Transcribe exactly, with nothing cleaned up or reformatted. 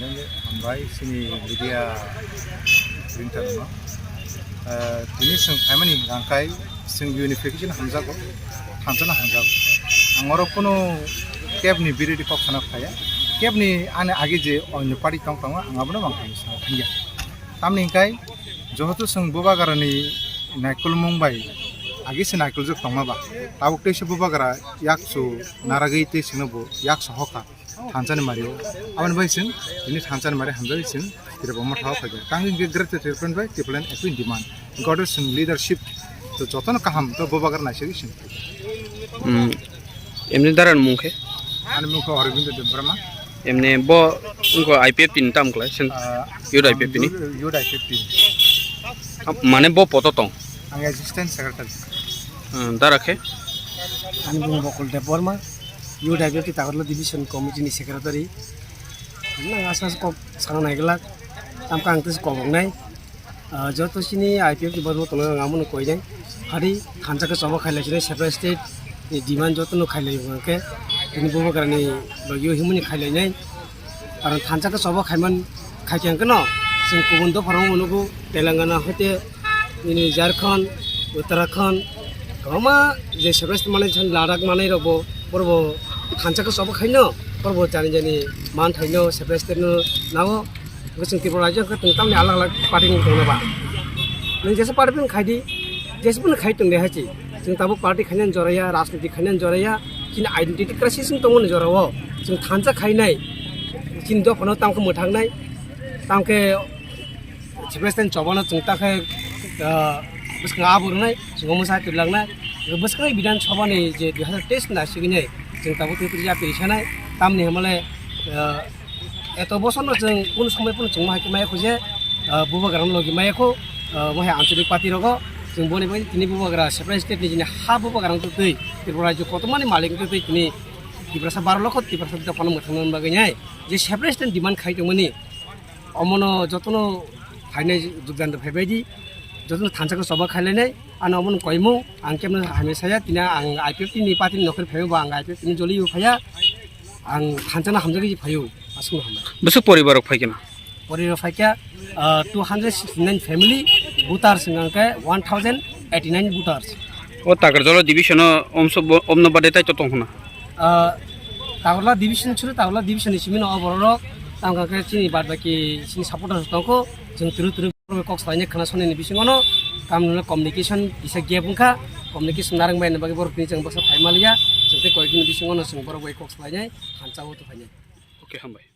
Hambai chini media printer no. Eh, tini chwng phaimani hwnkha khe chwng unification hamjago, thansa no hamjago. Ang oro kunu kebni biridi kok sana phaya. Kebni ani age je onyo party tong tongo, ang abono mang thangwi sana thangya. Tamni hwnkhe johoto chwng bubagrani naikolmung bai age se naikoljak tongma ba, tabuk tei se bubagra yakchu naragwi tei chwngno bo yakchu hoka. Thansa ni mari o. Aboni bai chwng tini thansa ni mari hamjagwi chwng Tripura Motha o phaikha. Tang hwnkhe Greater Tipraland bai Tipraland F P demand. Godo chwng leadership to jotono kaham to bubagra naisagwi chwng. Hmm. Emni dara ni mung khe? Ani mung khe Aurobindo Debbarma. Emni bo wngkha I P F T ni tam khlai, sen-, Ah, youth I P F T ni? Youth, youth I P F T ni. Mane bo poto tong? Ang assistant secretary. Hmm, dara khe? Ani mung Bokol Debbarma. Youth I P F T Tagarla Division Committee ni Secretary. Nang asa kok sana naiglak, tamkhe ang tei kobok nai. Ah, joto chini I P F T ni borok tongo, ang abono koi nai. Hari thansa khe choba khailai sinai separate state ni demand joto no khailai hwnkhe tini bubagra ni bagwi himuni khailai nai. Karon thansa khe choba khaiman khaikhe hwnkhe no chwng kubun dopha rok nugo Telangana hoite nini Jharkhand, Uttarakhand, kwbangma je separate manai, Ladakh manai rok bo, borok bo thansa khe choba khaino, borok bo jani jani man thaino separate state no nao. Hwnkhe chwng Tripura rajyo hwnkhe chwng tamni alag alag party ni tongna ba. Nwng jesa party phano khai di, jesa phano khai tong de hai chi. Chwng tabuk party khainani joraya, rajniti khainani joraya, chini identity crisis wng tongmani jorao. Chwng thansa khainai, chini dophano tamkhe mwthangnai, tamkhe Sebastian Chobano chwng ta khe, ah, bwskango abo rwnai, chwng omo sa twlangnai. Bwskango Bidhan Sabhani je dui hazar teis ni naisigwi nai, chwng tabuk twi twi ya twi sanai, tamni hwnmale, ah, eto bosorno chwng kunu somoi phano chwng ma hai khe maya kho je, ah, bubagrano logi maya kho, ah, mo hai anchalik party rogo, chwng boni bai tini bubagra separate state ni jini ha bubagrano twi Tripura rajyo kotormani malik twi tini Tiprasa baro lokho Tiprasa dophano mwthangna bagwi nai, je separate state demand khai tongmani. Omono jotono phainai jogdan rok phaibai di, jotono thansa khe choba khailainai, ano omono koimung, ang kemno hamya saya, tini ang I P F T ni party ni nokhorwi phaibo, ang I P F T ni joli phaiya, ang thansa no hamjagwi phaio, aswkno hambai. Bwswk poribar rok phaikhe na? Poribar phaikha, ah, two hundred sixty nine family, voters hwnkhe one thousand eighty nine voters. O Takarjala division o omso bo-, omno bade tai to tong khna? Ah, Tagarla division chwrwi Tagarla division ni simi no o borok rok, tamo khe chini bad baki chini supporters tongkho, chwng turu turu kok salaini khna sonini bisingo no, tamni communication kisa gap wngkha, communication narwk bai ni bagwi borok tini chwng bwsa phai maliya, chwng tei koyekdin bisingo no chwng borok bai kok salainai, hancha o to phainai. Okay, hambai.